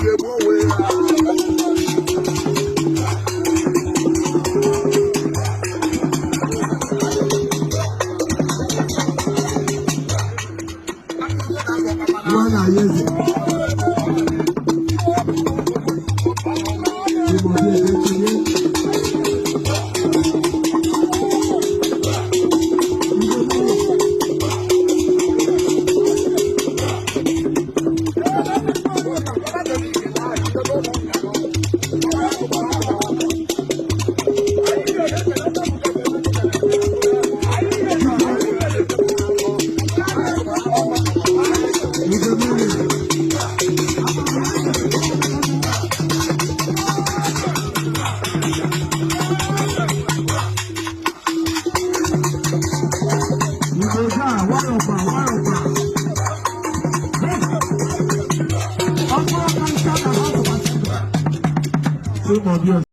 Ga-egbu onwe ya. Nwa na ya eze. Chimaobi Ezetinye. Igwe n'ụlọ. Igwe n'ụlọ. Igwe gaa, nwayọkwa, nwayọkwa. Ọkpọrọ ka nta na House of Assembly. Chimaobi.